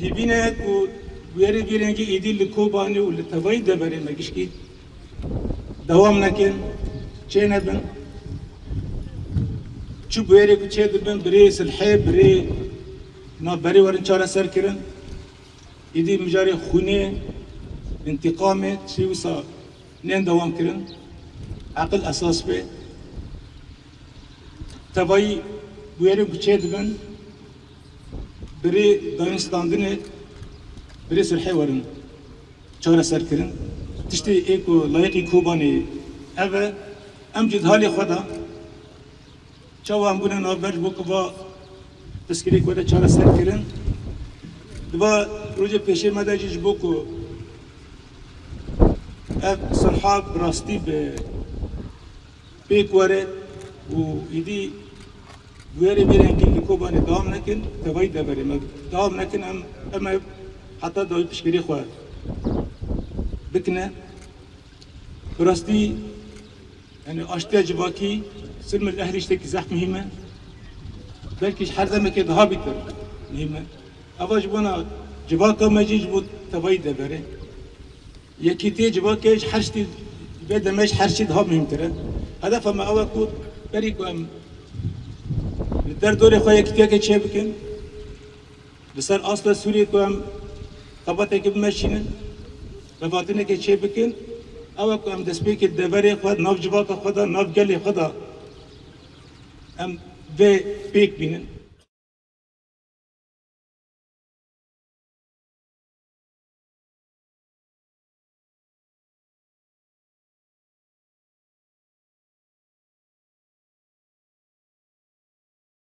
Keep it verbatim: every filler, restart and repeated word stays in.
Hêvî ne ku bûyerê vî rengî êdî li Kobanê û li tevayî deverê me gişkî dewam nekin, çênebin. Çi bûyerê ku çêdibin, bi rê silhê, bi rê navberê werin çareser kirin. Êdî mijarê xwînê, întîqamê, tiştê wisa nên dewam kirin. Eqil esas be. Tevayî bûyerê ku çêdibin, bi rê dayînstandinê, bi rê silhê werin çareser kirin. Tiştê ê ku layiqî Kobanê ev e, em jî di halê xwe de çawa em bûne navber ji bo ku va pirsgirêk were çareser kirin. Di va rojê pêşê me de jî ji bo ku ev silha bi rastî bi pêk were û êdî bûyerê vê rengî li Kobanê dewam nekin, tevayî deverê me dewam nekin, em, em ê heta dawî piştgirê xwe bikine. Bi rastî, yani aştiya civakî, silmil ehlî tiştekî zehf muhîm e. Belkî ji her demekê daha bîtir muhîm e. Eva ji bona civaka me jî ji bo tevayî deverê. Yekîtiyê civakê ji her ştî, vê demê ji her ştî daha muhîmtir e. Hedefa me ew e ku berî ku em li derdorê xwe yekîtiyeke çêbikin, li ser asta Sûriyê ku em xebatekê bimeşînin, vevatinekê çêbikin, ew e ku em destpêkê deverê xwe, nav civaka xwe de, nav gelê xwe de em vê pêk bînin.